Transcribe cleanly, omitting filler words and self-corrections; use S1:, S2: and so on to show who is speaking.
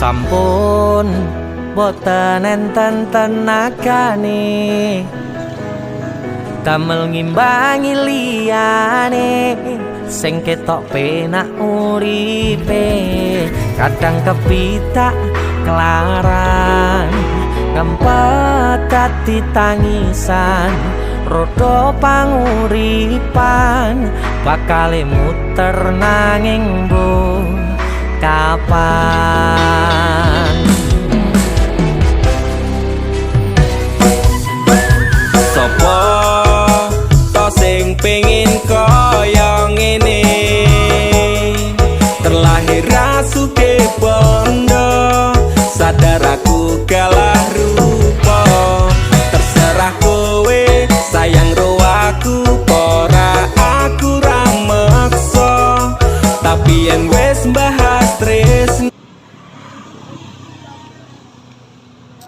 S1: Sampun boten enten tenagane damel ngimbangi liyane sing ketok penak uripe, kadang kepitak kelaran ngempet dadi tangisan. Roda panguripan bakale muter, nanging mbuh kapan.